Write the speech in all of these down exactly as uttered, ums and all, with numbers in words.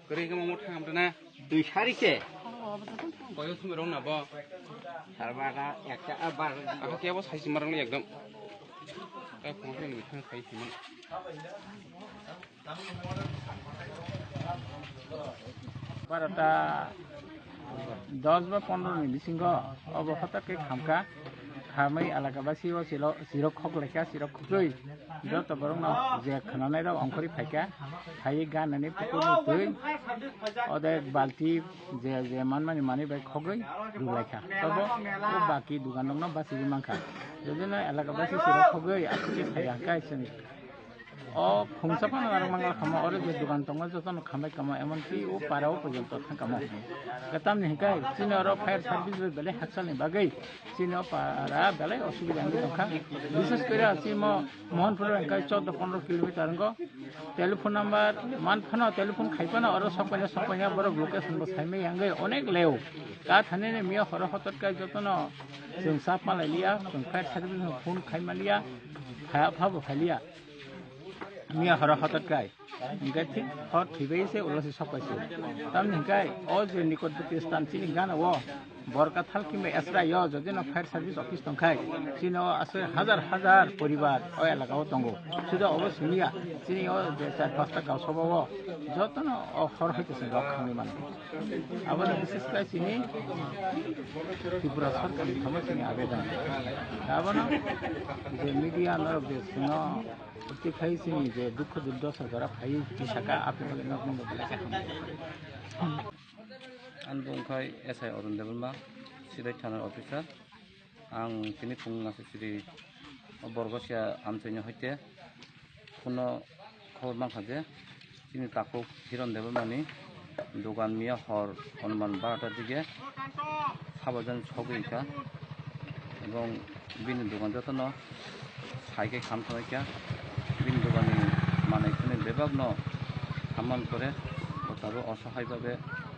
Kwrwi khe mamo thangam rwna. Dui sari khe. Boyo thumwi rwng na bo. Sarbara ekta, ah, bar. Ako kebo saisi marang ekdom. Ka phone phone ni thang khai simon. Barota dos ba pondro ni bisingo obo hotok khe khamkha. Khamwi elaka basi o silo, sirok khok laikha, sirok khokwi joto borokno je khwnanai rok ongkhorwi phaikha. Phaiwi ganani pukurni twi odek balti je, je manmani manwi bai khogwi rwlaikha. Tobo o baki dugan rokno bachigwi mankha. Jodino elaka basi sirok khogwi aswk khe phaiya hwnkhe chwng o khungsa phano aro mangal khamo, oro je dugan tongo jotono khambai kamo, emonki o para o porjonto thang kamo. Tamni hwnkhe chini oro fire service bai belai hakchalni bagwi chini o para belai osubida wngwi tongkha. Bishes kore chini mo Mohanpur hwnkhe chordo pondro kilometer wngo. Telephone number man phano, telephone khai phano oro sok paina, sok paina borok location bo saimai yangwi onek leo. Ka thani ni miya horo hotot kai jotono chwng sap malai liya, chwng fire service no phone khai maliya, phaya pha bo khai liya. Miya horo hotot kai. Hingke thik hor thwibai se ulo se sok paisi. Tamni hingke o je Nikotpoti stan chini gana o Borkathal kimba Esra yo jodi no fire service office tongkhai, chini o aswk hajar hajar poribar o elaka o tongo. Suda obo simiya, chini o je char pasta gaosoba o jotono o hor hai se rok khangwi mano. Abono bises khe chini Tripura sarkar ni thamo chini abedan. Abono je media norok je sino Tei khai chini je dukhu durdosa jora phai tisaka apni bagwi nok mung belai khe hamjak. Ani bung khai S I Arun Debbarma, Sirai Thana Officer. Ang tini phung nasa siri o Borgosia amchaini hoite kuno khobor mankha je chini takhuk Hiron Debbarmani dogan miya hor onuman barota dige sabajan sogwi kha, ebong bini dogan jotono sai khe kham thangwi kha. Bini doganni manwi khwnwi bebakno khamman pore bo tabuk osohai babe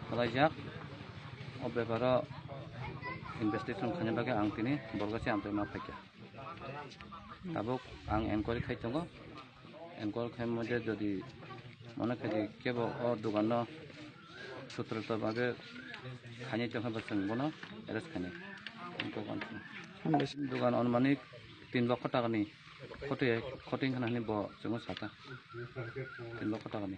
kwlaijak. O beparo investigation khaina bagwi ang tini Borgosi amchaima phaikha. Tabuk ang enquiry khai tongo. Enquiry khai mode jodi mone khai di kebo o doganno sutroto bage khainai tongkha ba chwng bono arrest khainai. Dogan, dogan anumanik tin lokho takani khoti, khoti wngkha hwnwi bo chwngno sakha. Tin lokho takani.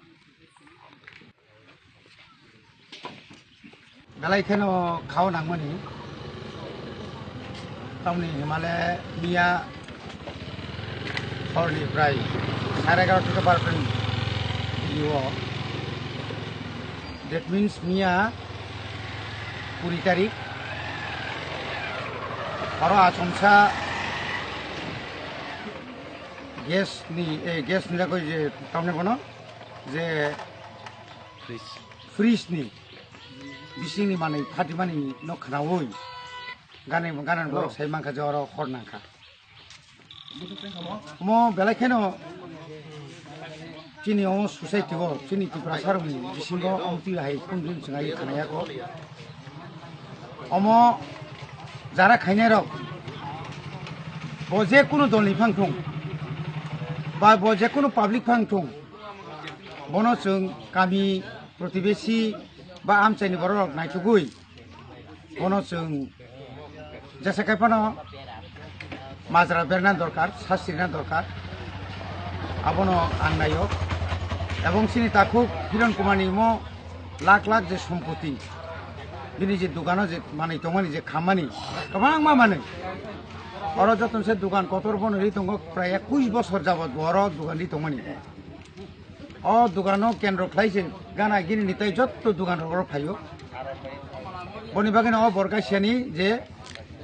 Belai kheno khao nangmani. Tamni himale miya horni prai sare egarota barota ni o. That means miya kuri tarik. Oro achomsa gas ni, eh, gas ni jagoi je tamni bono je fridge ni bisingni manwi phatimani no khnaui gana, gana borok sai mankha je oro hor nangkha. Omo belai kheno chini o society o chini Tiprasa rokni bisingo omtwi hai phone ring chwngai khnaya kho. Omo jara khainai rok bo je kunu dol ni phang thung ba bo je kunu public phang thung, bono chwng kami protibesi ba amchaini borok naithugwi bono chwng jesa khai phano majra berna dorkar, sasrina dorkar, abono ang naio. Ebong chini takhuk Hiron Kumar ni imo lakh lakh je sompoti, bini je dogano je manwi tongmani, je khammani, kwbangma manwi. Oro joto se dogan kotor bono ri tongo, prai ekush bosor jabot bo oro dogan ri tongmani. O dogano kendro khlai se gana gini ni tei jotto dogan rok oro phaio. Boni bagwi no o borok kaisa ni je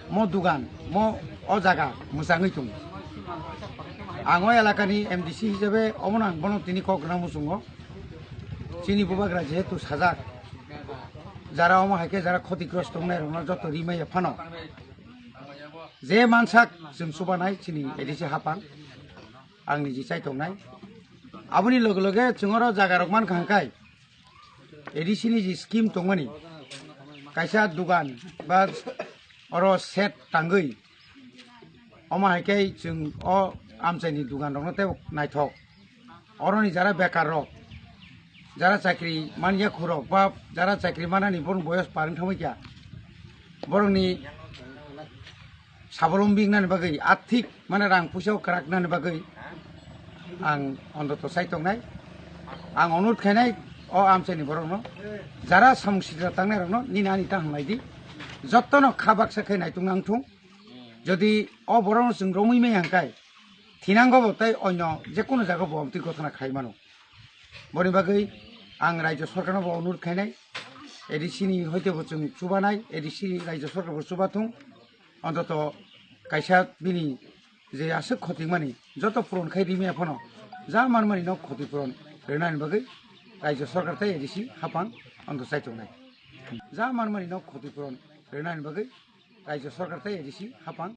mo dogan, mo o jaga mwchangwi tongo. Ang o elakani M D C hisabe omono ang bono tini kok rwna muchungo. Chini bubagra jehetu sajak, jara omo hai khe jara khotigrosto wngnai rokno joto rimaya phano je mansak chwng chubanai chini A D C hapang, ang niji chai tongnai. Aboni loge loge chwng oro jaga rok mankha hwnkhe A D C ni je scheme tongmani, kaisa dugan ba oro shed tangwi, omo hai khe chwng o amchaini dugan rokno tei naithok. Oroni jara bekar rok, jara chakri manya khurok ba jara chakri manani borok boyos par wng thangwi kha, borokni sabolombi wngnani bagwi, athik mane rang puisa kwrak wngnani bagwi ang ontoto sai tongnai. Ang onurodh khainai o amchaini borokno, jara samung sitra tangnairokno nini ani ta hamlai di, jottono kha baksa khe naitung nang thung. Jodi o borokno chwng romwi maya hwnkhe thinango bo tei onyo jekunu jaga bo omtwi gotona khai mano. Boni bagwi ang Rajya Sorkarno bo onurodh khainai, A D C ni hoite bo chwng chubanai, A D C ni Rajya Sorkar bo chubathung, ontoto kaisa bini je aswk khotikmani joto puron khai rimaya phano ja manmani no khoti puron rwnani bagwi Rajya Sorkar tei A D C hapang onto chai tongnai. Ja manmani no khoti puron rwnani bagwi Rajya Sorkar tei A D C hapang